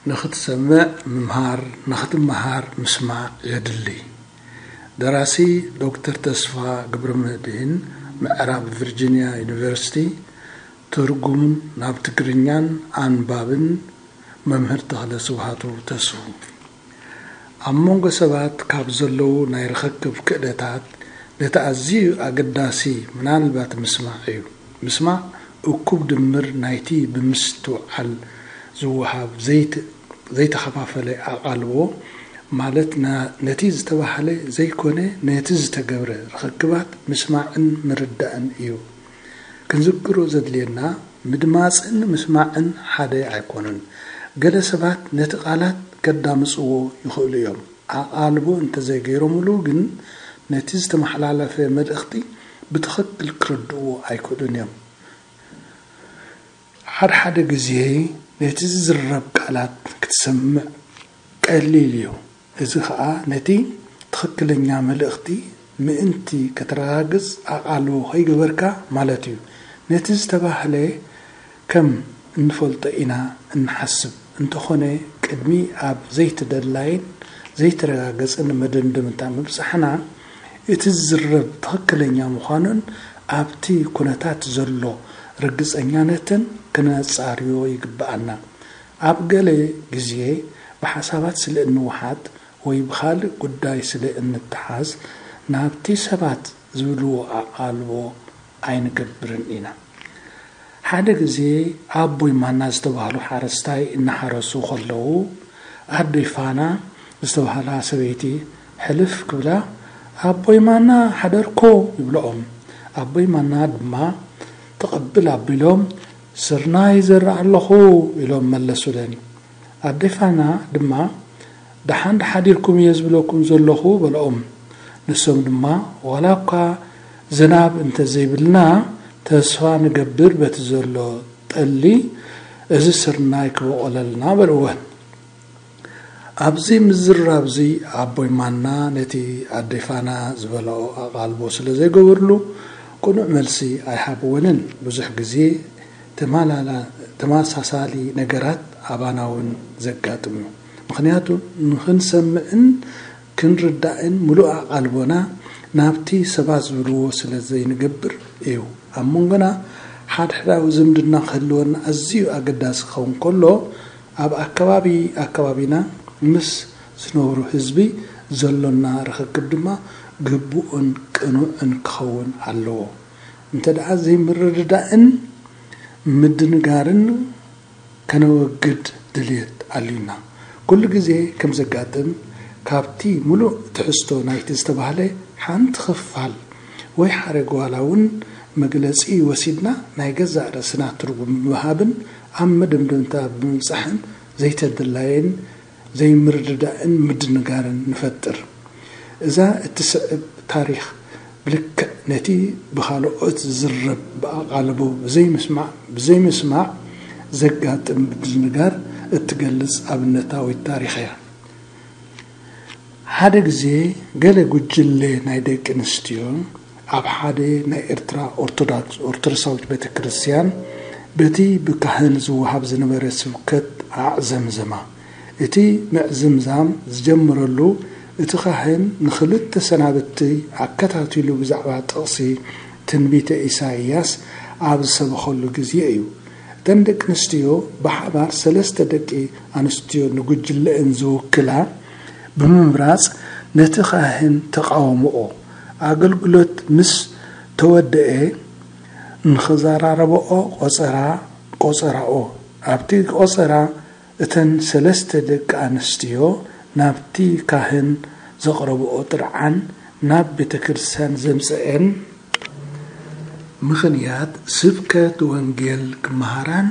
ንኽትሰምዕ ምምሃር፣ ንኽትመሃር ምስማዕ የድሊ። ደራሲ ዶክተር ተስፋ ገብረመድህን፣ ምዕራብ ቪርጂንያ ዩኒቨርሲቲ። ትርጉም ናብ ትግርኛን ኣንባብን መምህር ተኽለ ስብሃቱ ተስፉ። ኣብ መንጎ ሰባት ካብ ዘለዉ ናይ ርኽክብ ክእለታት፣ ነቲ ኣዝዩ ኣገዳሲ ምናልባት ምስማዕ እዩ። ምስማዕ እኩብ ድምር ናይቲ ብምስትውዓል ዝወሃብ ዘይት-፣ ዘይተኸፋፈለ ኣቓልቦ፣ ማለት ና-፣ ነቲ ዝተባህለ ዘይኮነ ነቲ ዝተገብረ ርኽክባት ምስማዕን ምርዳእን እዩ። ክንዝክሮ ዘድልየና፣ ምድማጽን ምስማዕን ሓደ ኣይኮኑን። ገለ ሰባት ነቲ ቃላት ከዳምጽዎ ይኽእሉ እዮም። ኣቓልቦ እንተዘይገይሮምሉ ግን፣ ነቲ ዝተመሓላለፈ መልእኽቲ ብትኽክል ክርድእዎ ኣይክእሉን እዮም። ሓድሓደ ግዜ ነቲ ዝዝረብ ቃላት ክትሰምዕ ቀሊል እዩ። እዚ ኸኣ ነቲ ትኽክለኛ መልእኽቲ ምእንቲ ከተረጋግጽ ኣቓልቦ ከይገበርካ ማለት እዩ። ነቲ ዝተባህለ ከም እንፈልጦ ኢና እንሓስብ። እንተኾነ፣ ቅድሚ ኣብ ዘይተደላይን ዘይተረጋገጸን መደምደምታ ምብጻሕና፣ እቲ ዝዝረብ ትኽክለኛ ምዃኑን ኣብቲ ኩነታት ዘሎ ርግጸኛነትን ክነጻርዮ ይግብኣና። ኣብ ገለ ግዜ ብሓሳባት ስለ እንወሓጥ ወይ ብኻልእ ጉዳይ ስለ እንተሓዝ፣ ናብቲ ሰባት ዝብልዎ ኣቓልቦ ኣይንገብርን ኢና። ሓደ ግዜ ኣቦይ ማና ዝተባህሉ ሓረስታይ እናሓረሱ ከለዉ፣ ኣደይ ፋና ዝተባህላ ሰበይቲ ሕልፍ ክብላ፣ "ኣቦይ ማና ሓደርኩ" ይብልኦም። ኣቦይ ማና ድማ ትቕብል ኣቢሎም፣ "ስርናይ ይዘርእ ኣለኹ" ኢሎም መለሱለን። ኣደይ ፋና ድማ፣ "ደሓን ሓዲርኩም እየ ዝብለኩም ዘለኹ" በልኦም። ንሶም ድማ፣ "ዋላ እኳ ዝናብ እንተዘይብልና፣ ተስፋ ንገብር በቲ ዘሎ ጠሊ እዚ ስርናይ ክበቑለልና" በልወን። ኣብዚ ምዝራብዚ ኣቦይ ማና ነቲ ኣደይ ፋና ዝበልኦ ኣቓልቦ ስለ ዘይገበርሉ፣ ቅኑዕ መልሲ ኣይሃብወንን። ብዙሕ ግዜ ተማላላ-፣ ተመሳሳሊ ነገራት ኣባና እውን ዘጋጥም እዩ። ምኽንያቱ፣ ንኽንሰምዕን ክንርዳእን ምሉእ ኣቓልቦና ናብቲ ሰባት ዝብልዎ ስለ ዘይንገብር እዩ። ኣብ መንጎና ሓድሕዳዊ ዝምድና ክህልወና ኣዝዩ ኣገዳሲ ክኸውን ከሎ፣ ኣብ ኣከባቢ ኣከባቢና ምስ ዝነብሩ ህዝቢ ዘሎና ርኽክብ ድማ ግቡእን ቅኑዕን ክኸውን ኣለዎ። እንተ ደኣ ዘይምርድዳእን ምድንጋርን ከነወግድ ድልየት ኣልዩና። ኩሉ ግዜ ከም ዘጋጥም፣ ካብቲ ምሉእ ትሕዝቶ ናይቲ ዝተባህለ ሓንቲ ክፋል ወይ ሓረግ ዋላ እውን መግለጺ ወሲድና፣ ናይ ገዛእ ርእስና ትርጉም ብምሃብን ኣብ መደምደምታ ብምብጻሕን ዘይተደላየን ዘይምርድዳእን ምድንጋርን ንፈጥር። እዛ እትስዕብ ታሪኽ ብልክዕ ነቲ ብኻልኦት ዝዝረብ ብኣቓልቦ ብዘይምስማዕ፣ ብዘይምስማዕ ዘጋጥም ምድንጋር እትገልጽ ኣብነታዊት ታሪኽ እያ። ሓደ ግዜ ገለ ጉጅለ ናይ ደቂ ኣንስትዮ ኣብ ሓደ ናይ ኤርትራ ኦርቶዶክስ፣ ኦርቶዶክሳዊት ቤተ ክርስቲያን በቲ ብካህን ዝወሃብ ዝነበረ ስብከት ኣዕዘምዘማ። እቲ ምዕዝምዛም ዝጀምረሉ፣ እቲ ካህን ንኽልተ ሰናብቲ ኣከታቲሉ ብዛዕባ ጥቕሲ ትንቢተ ኢሳይያስ ኣብ ዝሰበኸሉ ግዜ እዩ። እተን ደቂ ኣንስትዮ ብሓባር ሰለስተ ደቂ ኣንስትዮ ንጉጅለአን ዝውክላ ብምምራጽ፣ ነቲ ካህን ተቓወምኦ። ኣገልግሎት ምስ ተወደአ፣ ንኽዘራረብኦ ቆጸራ ቆጸራኦ። ኣብቲ ቆጸራ፣ እተን ሰለስተ ደቂ ኣንስትዮ ናብቲ ካህን ዘቕረብኦ ጥርዓን ናብ ቤተ ክርስቲያን ዘምጽኤን ምኽንያት፣ ስብከት ወንጌል ክመሃራን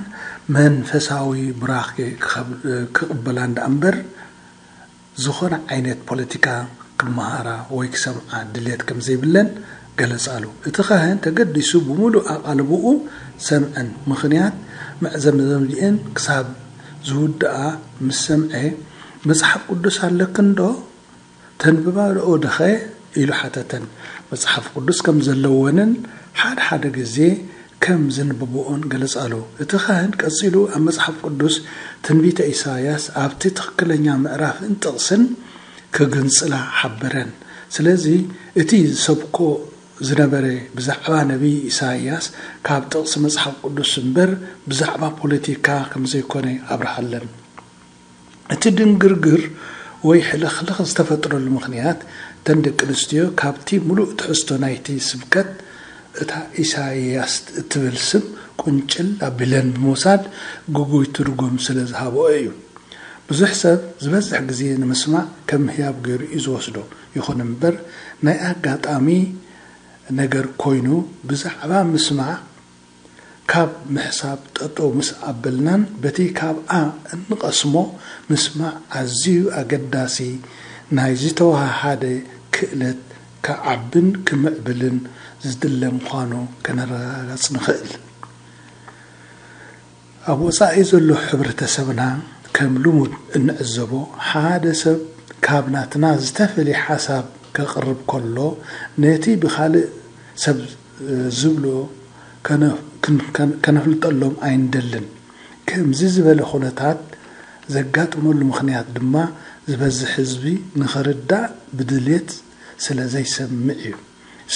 መንፈሳዊ ቡራኬ ክኸብ-፣ ክቕበላን ደኣ እምበር፣ ዝኾነ ዓይነት ፖለቲካ ክመሃራ ወይ ክሰምዓ ድሌት ከም ዘይብለን ገለጻሉ። እቲ ካህን ተገዲሱ ብምሉእ ኣቓልቦኡ ሰምዐን። ምኽንያት መዕዘምዘምዚኤን ክሳብ ዝውድኣ ምስ ሰምዐ፣ "መጽሓፍ ቅዱስ ኣለክን ዶ? ተንብባ ዶ ደኸ?" ኢሉ ሓተተን። መጽሓፍ ቅዱስ ከም ዘለወንን ሓደ ሓደ ግዜ ከም ዘንብብኦን ገለጻሉ። እቲ ካህን ቀጺሉ ኣብ መጽሓፍ ቅዱስ ትንቢተ ኢሳይያስ ኣብቲ ትኽክለኛ ምዕራፍን ጥቕስን ክግንጽላ ሓበረን። ስለዚ እቲ ዝሰብኮ ዝነበረ ብዛዕባ ነቢይ ኢሳይያስ ካብ ጥቕሲ መጽሓፍ ቅዱስ እምበር ብዛዕባ ፖለቲካ ከም ዘይኮነ ኣብርሃለን። እቲ ድንግርግር ወይ ሕልኽልኽ ዝተፈጥረሉ ምኽንያት፣ እተን ደቂ ኣንስትዮ ካብቲ ምሉእ ትሕዝቶ ናይቲ ስብከት፣ እታ ኢሳይያስ እትብል ስም ቁንጭል ኣቢለን ብምውሳድ ግጉይ ትርጉም ስለ ዝሃብኦ እዩ። ብዙሕ ሰብ ዝበዝሕ ግዜ ንምስማዕ ከም ህያብ ገይሩ እዩ ዝወስዶ። ይኹን እምበር፣ ናይ ኣጋጣሚ ነገር ኮይኑ ብዛዕባ ምስማዕ ካብ ምሕሳብ ጠጠው ምስ ኣበልናን በቲ ካብኣ እንቐስሞ ምስማዕ ኣዝዩ ኣገዳሲ ናይ ዝተወሃሃደ ክእለት ክዓብን ክምዕብልን ዝድለ ምዃኑ ከነረጋግጽ ንኽእል። ኣብ ወጻኢ ዘሎ ሕብረተሰብና ከም ልሙድ እንዕዘቦ ሓደ ሰብ ካብ ናትና ዝተፈልየ ሓሳብ ከቕርብ ከሎ ነቲ ብኻልእ ሰብ ዝብሎ ከነፍልጠሎም ኣይንደልን። ከምዚ ዝበለ ኩነታት ዘጋጥመሉ ምኽንያት ድማ ዝበዝሕ ህዝቢ ንኽርዳእ ብድልየት ስለ ዘይሰምዕ እዩ።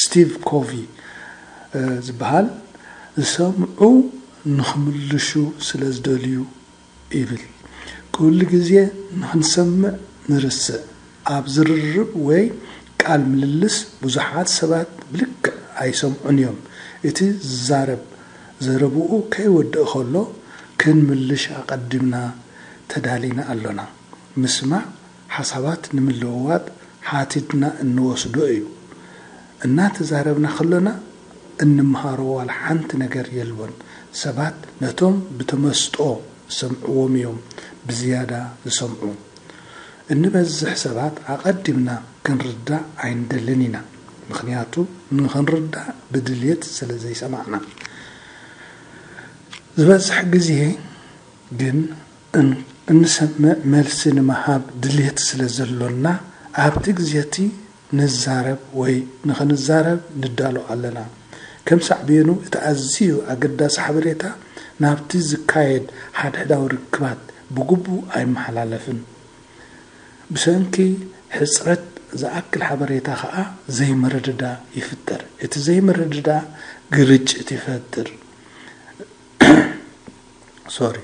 ስቲቭ ኮቪ ዝበሃል ዝሰምዑ ንኽምልሹ ስለ ዝደልዩ ይብል። ኩሉ ግዜ ንኽንሰምዕ ንርስዕ። ኣብ ዝርርብ ወይ ቃል ምልልስ ብዙሓት ሰባት ብልክዕ ኣይሰምዑን እዮም። እቲ ዝዛረብ ዘረብኡ ከይወድእ ከሎ ክንምልሽ ኣቐዲምና ተዳሊና ኣሎና። ምስማዕ ሓሳባት ንምልውዋጥ ሓቲትና እንወስዶ እዩ። እናተዛረብና ከሎና እንምሃሮ ዋላ ሓንቲ ነገር የልቦን። ሰባት ነቶም ብተመስጦ ዝሰምዕዎም እዮም ብዝያዳ ዝሰምዑ። እንበዝሕ ሰባት ኣቐዲምና ክንርዳእ ኣይንደልን ኢና፣ ምኽንያቱ ንኽንርዳእ ብድልየት ስለ ዘይሰማዕና። ዝበዝሕ ግዜ ግን እንሰምዕ መልሲ ንምሃብ ድልየት ስለ ዘሎና ኣብቲ ግዜ እቲ ንዛረብ ወይ ንኽንዛረብ ንዳሎ ኣለና። ከም ሳዕቤኑ እቲ ኣዝዩ ኣገዳሲ ሓበሬታ ናብቲ ዝካየድ ሓድሕዳዊ ርክባት ብግቡእ ኣይመሓላለፍን። ብሰንኪ ሕጽረት ዝኣክል ሓበሬታ ኸኣ ዘይምርድዳ ይፍጠር። እቲ ዘይምርድዳ ግርጭት ይፈጥር። ሶሪ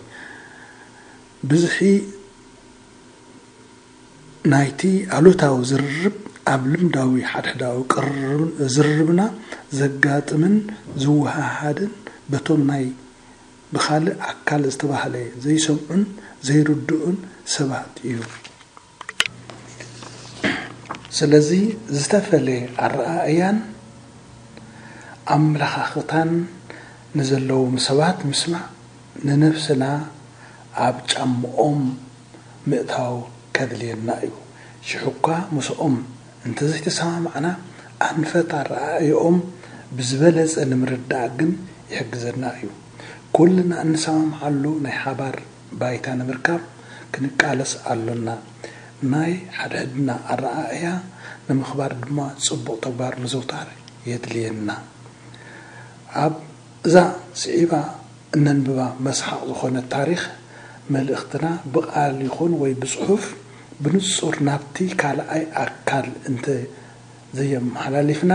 ብዝሒ ናይቲ ኣሉታዊ ዝርርብ ኣብ ልምዳዊ ሓድሕዳዊ ቅርርብን ዝርርብና ዘጋጥምን ዝወሃሃድን በቶም ናይ ብኻልእ ኣካል ዝተባህለ ዘይሰምዑን ዘይርድኡን ሰባት እዩ። ስለዚ ዝተፈለየ ኣረኣእያን ኣመለኻኽታን ንዘለዎም ሰባት ምስማዕ ንነብስና ኣብ ጫምኦም ምእታው ከድልየና እዩ። ሽሕኳ ምስኦም እንተዘይተሰማማዕና ኣንፈት ኣረኣእይኦም ብዝበለጸ ንምርዳእ ግን ይሕግዘና እዩ። ኩልና እንሰማምዓሉ ናይ ሓባር ባይታ ንምርካብ ክንቃለስ ኣሎና። ናይ ሓድሕድና ኣረኣእያ ንምኽባር ድማ ጽቡቕ ተግባር ምዝውታር የድልየና። ኣብ እዛ ስዒባ እነንብባ መስሓቕ ዝኾነት ታሪኽ መልእኽትና ብቓል ይኹን ወይ ብጽሑፍ ብንጹር ናብቲ ካልኣይ ኣካል እንተ ዘየመሓላሊፍና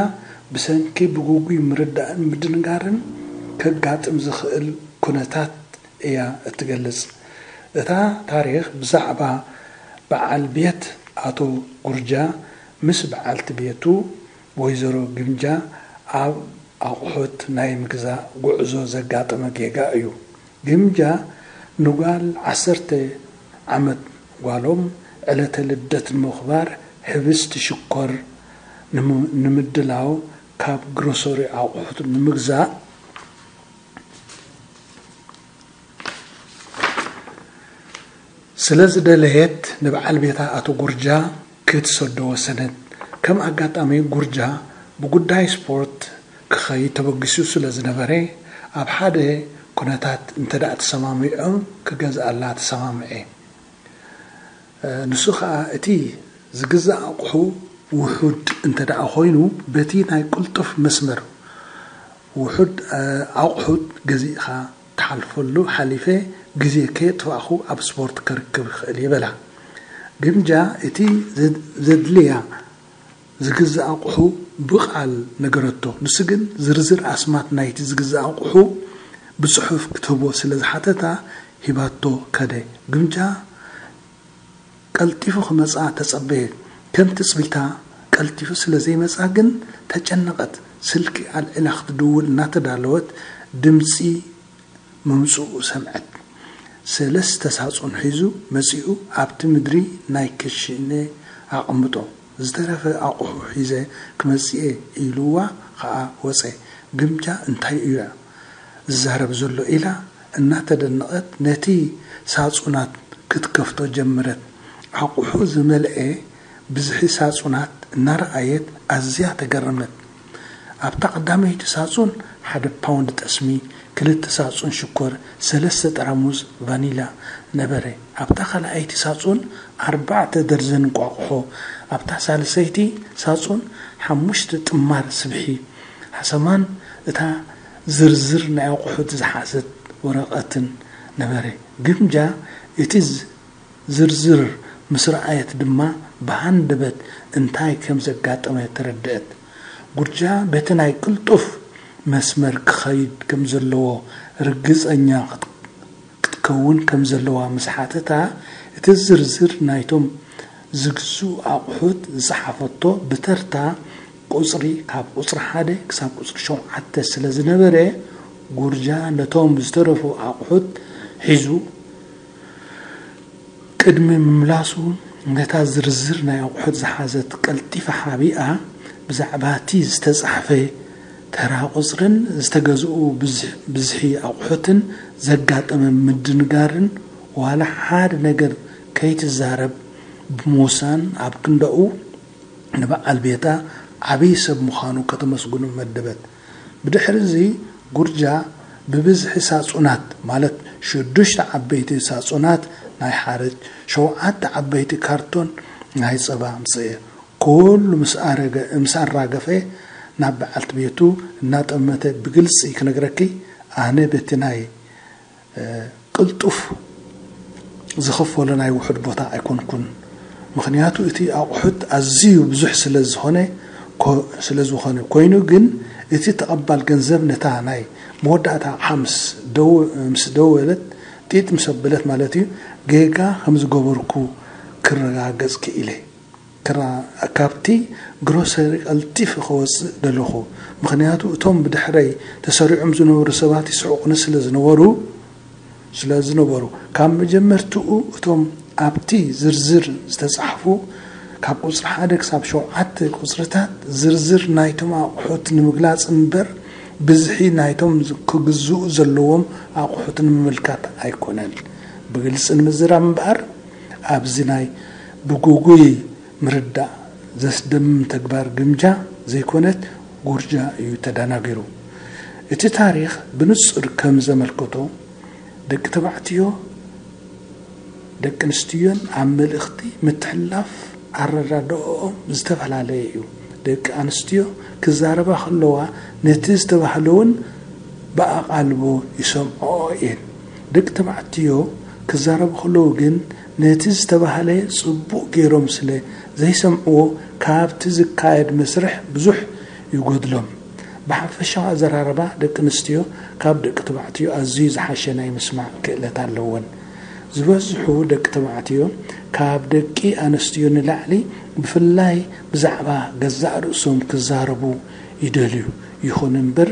ብሰንኪ ብግጉይ ምርዳእን ምድንጋርን ከጋጥም ዝኽእል ኩነታት እያ እትገልጽ። እታ ታሪኽ ብዛዕባ በዓል ቤት ኣቶ ጉርጃ ምስ በዓልቲ ቤቱ ወይዘሮ ግምጃ ኣብ ኣቑሑት ናይ ምግዛእ ጉዕዞ ዘጋጠመ ጌጋ እዩ። ግምጃ ንጓል ዓሰርተ ዓመት ጓሎም ዕለተ ልደት ንምኽባር ሕብስቲ ሽኮር ንምድላው ካብ ግሮሰሪ ኣቑሑት ንምግዛእ ስለ ዝደለየት ንበዓል ቤታ ኣቶ ጉርጃ ክትሰዶ ወሰነት። ከም ኣጋጣሚ ጉርጃ ብጉዳይ ስፖርት ክኸይድ ተበጊሱ ስለ ዝነበረ ኣብ ሓደ ኩነታት እንተ ደኣ ተሰማሚዖም ክገዝኣላ ተሰማምዐ። ንሱ ኸኣ እቲ ዝግዛእ ኣቑሑ ውሑድ እንተ ደኣ ኾይኑ በቲ ናይ ቅልጡፍ መስመር ውሑድ ኣቑሑት ገዚእኻ ትሓልፈሉ ሓሊፈ ግዜ ከየጥፋእኹ ኣብ ስፖርት ከርክብ ይኽእል እየ በላ። ግምጃ እቲ ዘድልያ ዝግዛእ ኣቑሑ ብቓል ነገረቶ። ንሱ ግን ዝርዝር ኣስማት ናይቲ ዝግዛእ ኣቑሑ ብጽሑፍ ክትህቦ ስለ ዝሓተታ ሂባቶ ከደ። ግምጃ ቀልጢፉ ክመጽኣ ተጸበየት። ከም ትጽቢታ ቀልጢፉ ስለ ዘይመጽኣ ግን ተጨነቐት። ስልኪ ኣልዒላ ክትድውል እናተዳለወት ድምጺ ምምጽኡ ሰምዐት። ሰለስተ ሳጹን ሒዙ መጺኡ ኣብቲ ምድሪ ናይ ክሽነ ኣቐምጦ። ዝተረፈ ኣቑሑ ሒዘ ክመጽእ እየ ኢልዋ ኸኣ ወጸ። ግምጃ እንታይ እያ ዝዛረብ ዘሎ ኢላ እናተደነቐት ነቲ ሳጹናት ክትከፍቶ ጀመረት። ኣቑሑ ዝመልአ ብዝሒ ሳጹናት እናረኣየት ኣዝያ ተገረመት። ኣብታ ቀዳመይቲ ሳጹን ሓደ ፓውንድ ጠስሚ፣ ክልተ ሳጹን ሽኮር፣ ሰለስተ ጠራሙዝ ቫኒላ ነበረ። ኣብታ ካልኣይቲ ሳጹን ኣርባዕተ ደርዘን እንቋቑሖ፣ ኣብታ ሳልሰይቲ ሳጹን ሓሙሽተ ጥማር ስብሒ፣ ሓሰማን እታ ዝርዝር ናይ ኣቑሑት ዝሓዘት ወረቐትን ነበረ። ግምጃ እቲ ዝርዝር ምስ ረኣየት ድማ ብሃንደበት እንታይ ከም ዘጋጠመ ተረድአት። ጉርጃ በቲ ናይ ቅልጡፍ መስመር ክኸይድ ከም ዘለዎ ርግጸኛ ክትከውን ከም ዘለዋ ምስ ሓተታ፣ እቲ ዝርዝር ናይቶም ዝግዝኡ ኣቑሑት ዝጸሓፈቶ ብተርታ ቁጽሪ ካብ ቁጽሪ ሓደ ክሳብ ቁጽሪ ሸውዓተ ስለ ዝነበረ፣ ጉርጃ ነቶም ዝተረፉ ኣቑሑት ሒዙ ቅድሚ ምምላሱ፣ ነታ ዝርዝር ናይ ኣቑሑት ዝሓዘት ቀልጢፋ ሓቢኣ፣ ብዛዕባ እቲ ዝተጻሕፈ ተራ ቁጽርን ዝተገዝኡ ብዝሒ ኣቑሑትን ዘጋጠመ ምድንጋርን ዋላ ሓደ ነገር ከይትዛረብ ብምውሳን፣ ኣብ ክንዳኡ ንበዓል ቤታ ዓብዪ ሰብ ምዃኑ ከተመስግኖ መደበት። ብድሕሪ እዚ ጉርጃ ብብዝሒ ሳጹናት፣ ማለት ሽዱሽተ ዓበይቲ ሳጹናት ናይ ሓርጭ፣ ሸውዓተ ዓበይቲ ካርቶን ናይ ጸባ ኣምጽኤ። ኩሉ ምስ ኣረገ ምስ ኣራገፈ፣ ናብ በዓልቲ ቤቱ እናጠመተ ብግልጺ ክነግረኪ፣ ኣነ በቲ ናይ ቅልጡፍ ዝኸፈሎ ናይ ውሑድ ቦታ ኣይኮንኩን። ምኽንያቱ እቲ ኣቑሑት ኣዝዩ ብዙሕ ስለ ዝኾነ፣ ስለ ዝኾነ ኮይኑ፣ ግን እቲ ተቐባል ገንዘብ ነታ ናይ መወዳእታ ኣቕሓ ምስ ደወ ምስ ደወለት፣ ጢጥ ምስ ኣበለት ማለት እዩ፣ ጌጋ ከም ዝገበርኩ ክረጋገጽ ክኢለ። ክራ ካብቲ ግሮሰሪ ቀልጢፈ ክወጽእ ደለኹ፣ ምኽንያቱ እቶም ብድሕረይ ተሰሪዖም ዝነበሩ ሰባት ይስሕቑኒ ስለ ዝነበሩ፣ ስለ ዝነበሩ፣ ካብ መጀመርትኡ እቶም ኣብቲ ዝርዝር ዝተጻሕፉ፣ ካብ ቁጽሪ ሓደ ክሳብ ሸውዓተ ቁጽርታት፣ ዝርዝር ናይቶም ኣቑሑት ንምግላጽ እምበር፣ ብዝሒ ናይቶም ክግዝኡ ዘለዎም ኣቑሑት ንምምልካት ኣይኮነን። ብግልጺ ንምዝራብ እምበኣር፣ ኣብዚ ናይ ብግጉይ ምርዳእ ዘስደምም ተግባር ግምጃ ዘይኮነት፣ ጉርጃ እዩ ተደናጊሩ። እቲ ታሪኽ ብንጹር ከም ዘመልከቶ፣ ደቂ ተባዕትዮ ደቂ ኣንስትዮን ኣብ መልእኽቲ ምትሕልላፍ ኣረዳድኦኦም ዝተፈላለየ እዩ። ደቂ ኣንስትዮ ክዛረባ ከለዋ ነቲ ዝተባህለ እውን ብኣቓልቦ ይሰምዕኦ እየን። ደቂ ተባዕትዮ ክዛረቡ ከለዉ ግን ነቲ ዝተባህለ ጽቡቕ ገይሮም ስለ ዘይሰምዕዎ ካብቲ ዝካየድ መስርሕ ብዙሕ ይጎድሎም። ብሓፈሻዊ ኣዘራርባ ደቂ ኣንስትዮ ካብ ደቂ ተባዕትዮ ኣዝዩ ዝሓሸ ናይ ምስማዕ ክእለት ኣለወን። ዝበዝሑ ደቂ ተባዕትዮ ካብ ደቂ ኣንስትዮ ንላዕሊ ብፍላይ ብዛዕባ ገዛእ ርእሶም ክዛረቡ ይደልዩ። ይኹን እምበር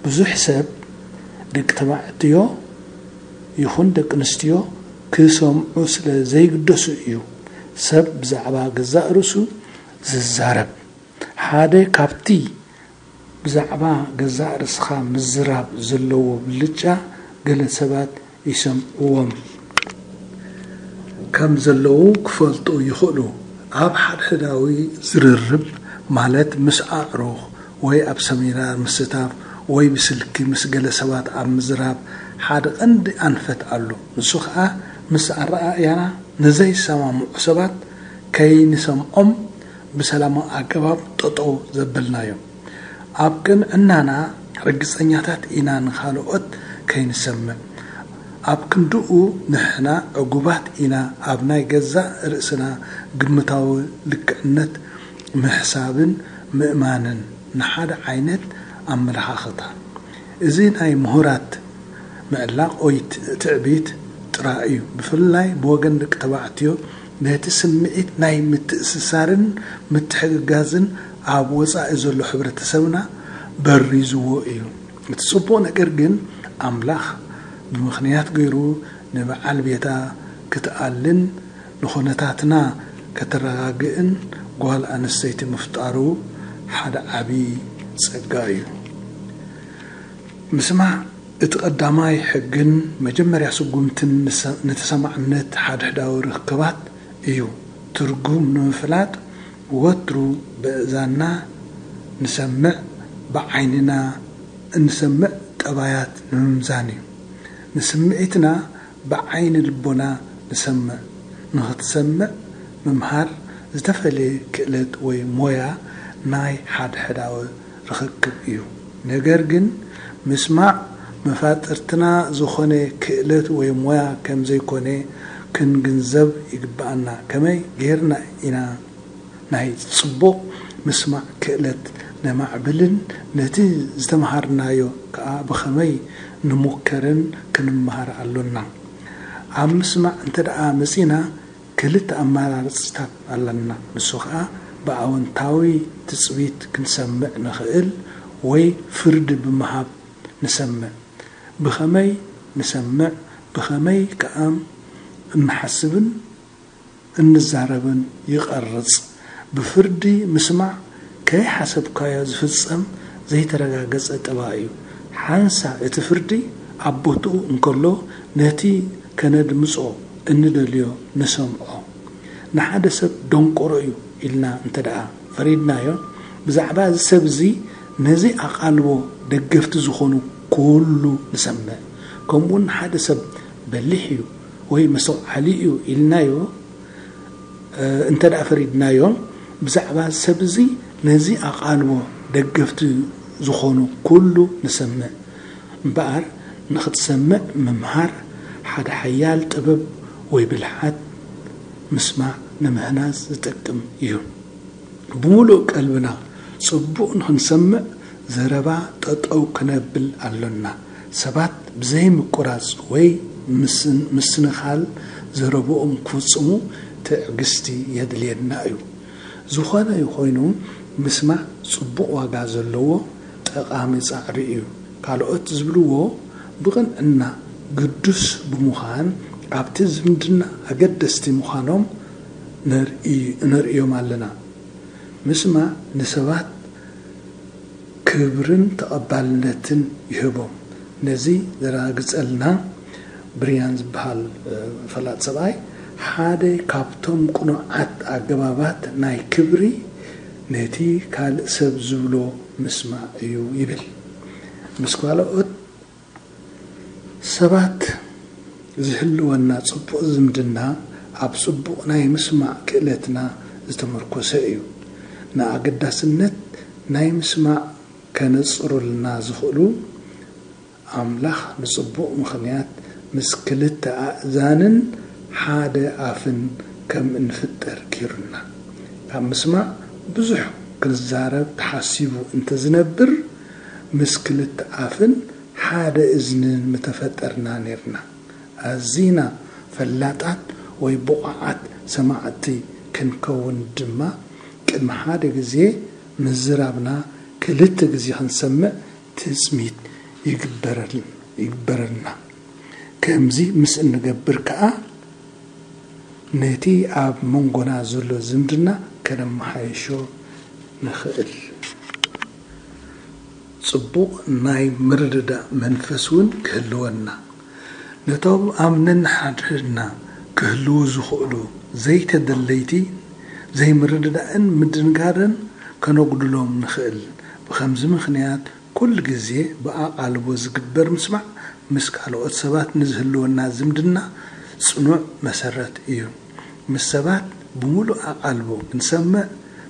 ብዙሕ ሰብ ደቂ ተባዕትዮ ይኹን ደቂ ኣንስትዮ ክሰምዑ ስለ ዘይግደሱ እዩ ሰብ ብዛዕባ ገዛእ ርእሱ ዝዛረብ። ሓደ ካብቲ ብዛዕባ ገዛእ ርእስኻ ምዝራብ ዘለዎ ብልጫ፣ ገለ ሰባት ይሰምዕዎም ከም ዘለዉ ክፈልጡ ይኽእሉ። ኣብ ሓድሕዳዊ ዝርርብ፣ ማለት ምስ ኣዕሩኽ ወይ ኣብ ሰሚናር ምስታፍ ወይ ብስልኪ ምስ ገለ ሰባት ኣብ ምዝራብ ሓደ ቀንዲ ኣንፈት ኣሎ። ንሱ ኸኣ ምስ ኣረኣእያና ንዘይሰማምዑ ሰባት ከይንሰምዖም ብሰላማዊ ኣገባብ ጠጠው ዘበልናዮም። ኣብ ቅንዕናና ርግጸኛታት ኢና ንኻልኦት ከይንሰምዕ። ኣብ ክንድኡ ንሕና ዕጉባት ኢና ኣብ ናይ ገዛእ ርእስና ግምታዊ ልክዕነት ምሕሳብን ምእማንን ንሓደ ዓይነት ኣመለኻኽታ። እዚ ናይ ምሁራት ምዕላቕ ወይ ትዕቢት ጥራይ እዩ። ብፍላይ ብወገን ደቂ ተባዕትዮ ነቲ ስምዒት ናይ ምትእስሳርን ምትሕግጋዝን ኣብ ወጻኢ ዘሎ ሕብረተሰብና በሪዝዎ እዩ። እቲ ጽቡቕ ነገር ግን ኣምላኽ ብምኽንያት ገይሩ ንበዓል ቤታ ክትኣልን ንኹነታትና ከተረጋግእን ጓል ኣንስተይቲ ምፍጣሩ ሓደ ዓቢ ጸጋ እዩ። ምስማዕ እቲ ቀዳማይ ሕግን መጀመርያ ስጉምትን ንሰ-፣ ንተሰማዕነት ሓድሕዳዊ ርክባት እዩ። ትርጉም ንምፍላጥ ወትሩ በእዛንና ንሰምዕ፣ ብዓይንና እንሰምዕ ጠባያት ንምምዛን እዩ። ንስምዒትና ብዓይኒ ልቦና ንሰምዕ። ንኽትሰምዕ ምምሃር ዝተፈለየ ክእለት ወይ ሞያ ናይ ሓድሕዳዊ ርኽክብ እዩ። ነገር ግን ምስማዕ መፋጥርትና ዝኾነ ክእለት ወይ ሞያ ከም ዘይኮነ ክንግንዘብ ይግብኣና። ከመይ ጌርና ኢና ናይ ጽቡቕ ምስማዕ ክእለት ነማዕብልን ነቲ ዝተምሃርናዮ ከኣ ብኸመይ ንሙከርን ክንምሃር ኣሎና። ኣብ ምስማዕ እንተ ደኣ መጺና ክልተ ኣማራርጽታት ኣለና። ንሱ ከኣ ብኣወንታዊ ትጽቢት ክንሰምዕ ንኽእል ወይ ፍርዲ ብምሃብ ንሰምዕ። ብኸመይ ንሰምዕ፣ ብኸመይ ከኣ እንሓስብን እንዛረብን ይቐርጽ። ብፍርዲ ምስማዕ ከይሓሰብካዮ ዝፍጸም ዘይተረጋገጸ ጠባይ እዩ። ሓንሳእ እቲ ፍርዲ ኣብ ቦትኡ እንከሎ ነቲ ከነድምጾ እንደልዮ ንሰምዖ። ንሓደ ሰብ ደንቆሮ እዩ ኢልና እንተ ደኣ ፈሪድናዮ፣ ብዛዕባ እዚ ሰብ እዚ ነዚ ኣቓልቦ ደገፍቲ ዝኾኑ ኩሉ ንሰምዕ። ከምኡውን ሓደ ሰብ በሊሕ እዩ ወይ መስተውዓሊ እዩ ኢልናዮ እንተ ደኣ ፈሪድናዮ፣ ብዛዕባ ሰብ እዚ ነዚ ኣቓልቦ ደገፍቲ ዝኾኑ ኩሉ ንሰምዕ። እምበኣር ንኽትሰምዕ ምምሃር ሓደ ሓያል ጥበብ ወይ ብልሓት ምስማዕ ንምህናጽ ዝጠቅም እዩ። ብምሉእ ቀልብና ጽቡቕ ንኽንሰምዕ ዘረባ ጠጠው ክነብል ኣሎና። ሰባት ብዘይምቁራጽ ወይ ምስን-፣ ምስንኻል ዘረብኦም ክፍጽሙ ትዕግስቲ የድልየና እዩ። ዝኾነ ይኾይኑ ምስማዕ ጽቡቕ ዋጋ ዘለዎ ጠቓሚ ጻዕሪ እዩ። ካልኦት ዝብልዎ ብቕንዕና ግዱስ ብምዃን ኣብቲ ዝምድና ኣገደስቲ ምዃኖም ነርኢ-፣ ነርእዮም ኣለና። ምስማዕ ንሰባት ክብርን ተቐባልነትን ይህቦም። ነዚ ዘረጋግጸልና ብርያን ዝበሃል፣ እ፣ ፈላጥ ሰብኣይ ሓደ ካብቶም ቅኑዓት ኣገባባት ናይ ክብሪ ነቲ ካልእ ሰብ ዝብሎ ምስማዕ እዩ ይብል። ምስ ካልኦት ሰባት ዝህልወና ጽቡቕ ዝምድና ኣብ ጽቡቕ ናይ ምስማዕ ክእለትና ዝተመርኮሰ እዩ። ንኣገዳስነት ናይ ምስማዕ ከነጽሩልና ዝኽእሉ ኣምላኽ ንጽቡቕ ምኽንያት ምስ ክልተ ኣእዛንን ሓደ ኣፍን ከም እንፍጠር ጌሩና። ካብ ምስማዕ ብዙሕ ክንዛረብ ተሓሲቡ እንተዝነብር ምስ ክልተ ኣፍን ሓደ እዝንን ምተፈጠርና ኔርና። ኣዚና ፈላጣት ወይ ብቑዓት ሰማዕቲ ክንከውን ድማ ቅድሚ ሓደ ግዜ ምዝራብና ክልተ ግዜ ክንሰምዕ ትጽቢት ይግበረል-፣ ይግበረልና። ከምዚ ምስ እንገብር ከኣ ነቲ ኣብ መንጎና ዘሎ ዝምድና ከነመሓይሾ ንኽእል። ጽቡቕ ናይ ምርድዳእ መንፈስ እውን ክህልወና፣ ነቶም ኣብ ነንሓድሕድና ክህልዉ ዝኽእሉ ዘይተደለይቲ ዘይምርድዳእን ምድንጋርን ከነጉድሎም ንኽእል። ብኸምዚ ምኽንያት፣ ኩሉ ግዜ ብኣቓልቦ ዝግበር ምስማዕ ምስ ካልኦት ሰባት ንዝህልወና ዝምድና ጽኑዕ መሰረት እዩ። ምስ ሰባት ብምሉእ ኣቓልቦ ክንሰምዕ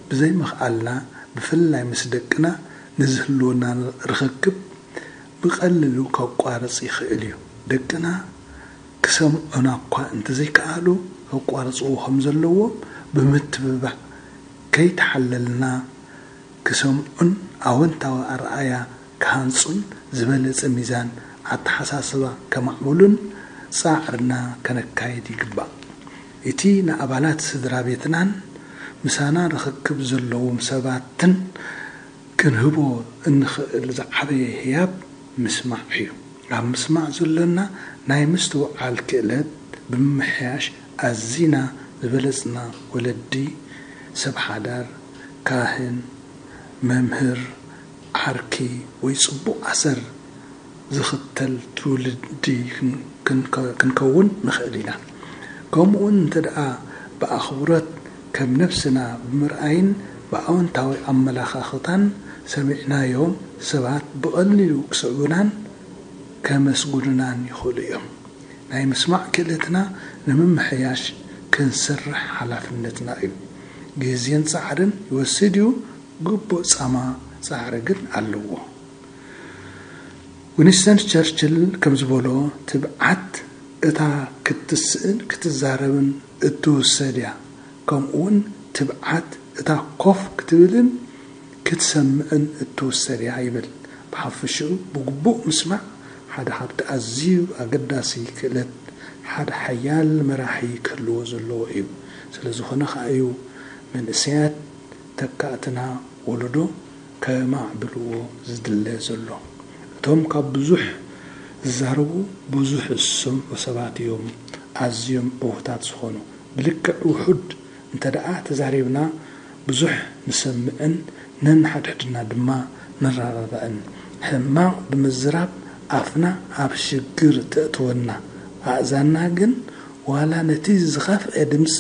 ብዘይምኽኣልና፣ ብፍላይ ምስ ደቅና፣ ንዝህልወና ርኽክብ ብቐሊሉ ከቋርጽ ይኽእል እዩ። ደቅና ክሰምዑና እኳ እንተዘይከኣሉ፣ ከቋርጽዎ ከም ዘለዎም ብምትብባዕ፣ ከይተሓለልና ክሰምዑን ኣወንታዊ ኣረኣእያ ክሃንጹን ዝበለጸ ሚዛን ኣተሓሳስባ ከማዕብሉን ጻዕርና ከነካይድ ይግባእ። እቲ ንኣባላት ስድራ ቤትናን ምሳና ርኽክብ ዘለዎም ሰባትን ክንህቦ እንኽእል ዝዓበየ ህያብ ምስማዕ እዩ። ኣብ ምስማዕ ዘሎና ናይ ምስትውዓል ክእለት ብምምሕያሽ ኣዚና ዝበለጽና ወለዲ፣ ሰብ ሓዳር፣ ካህን፣ መምህር፣ ዓርኪ ወይ ጽቡቕ ኣሰር ዝኽተል ትውልዲ ክንከውን ንኽእል ኢና። ከምኡውን እንተ ደኣ ብኣኽብሮት ከም ነፍስና ብምርኣይን ብኣወንታዊ ኣመላኻኽታን ሰሚዕናዮም ሰባት ብቐሊሉ ክስዕቡናን ከመስግኑናን ይኽእሉ እዮም። ናይ ምስማዕ ክእለትና ንምምሕያሽ ክንሰርሕ ሓላፍነትና እዩ። ግዜን ጻዕርን ይወስድ እዩ፣ ግቡእ ጻማ ጻዕሪ ግን ኣለዎ። ዊንስተን ቸርችል ከም ዝበሎ፣ ትብዓት እታ ክትስእን ክትዛረብን እትውሰድ እያ፣ ከምኡውን ትብዓት እታ ኮፍ ክትብልን ክትሰምዕን እትውሰድ እያ ይብል። ብሓፈሽኡ ብግቡእ ምስማዕ ሓደ ካብቲ ኣዝዩ ኣገዳሲ ክእለት ሓደ ሓያል መራሒ ክህልዎ ዘለዎ እዩ። ስለ ዝኾነ ከኣ እዩ መንእሰያት ተካእትና ወለዶ ከማዕብልዎ ዝድለ ዘሎ። እቶም ካብ ብዙሕ ዝዛረቡ ብዙሕ ዝሰምዑ ሰባት እዮም ኣዝዮም ዕዉታት ዝኾኑ። ብልክዕ ውሑድ እንተ ደኣ ተዛሪብና ብዙሕ ንሰምዕን ነንሓድሕድና ድማ ንረዳዳእን። ሕማቕ ብምዝራብ ኣፍና ኣብ ሽግር ተእትወና፣ ኣእዛንና ግን ዋላ ነቲ ዝኸፍአ ድምጺ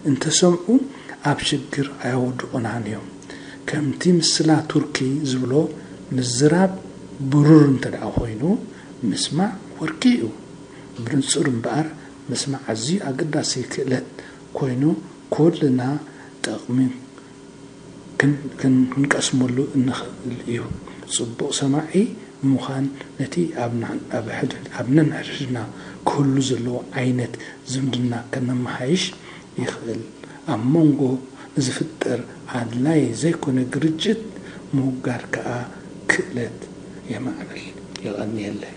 እንተሰምዑ ኣብ ሽግር ኣየውድቑናን እዮም። ከምቲ ምስላ ቱርኪ ዝብሎ፣ ምዝራብ ብሩር እንተ ደኣ ኮይኑ ምስማዕ ወርቂ እዩ። ብንጹር እምበኣር ምስማዕ ኣዝዩ ኣገዳሲ ክእለት ኮይኑ ኩልና ጠቕሚ ክንቀስመሉ እንኽእል እዩ። ጽቡቕ ሰማዒ ምዃን ነቲ ኣብ ነንሕድሕድና ክህሉ ዘለዎ ዓይነት ዝምድና ከነመሓይሽ ይኽእል። ኣብ መንጎ ንዝፍጠር ኣድላዪ ዘይኮነ ግርጭት ምውጋድ ከኣ ክእለት የማዕብል። የቐንየለይ።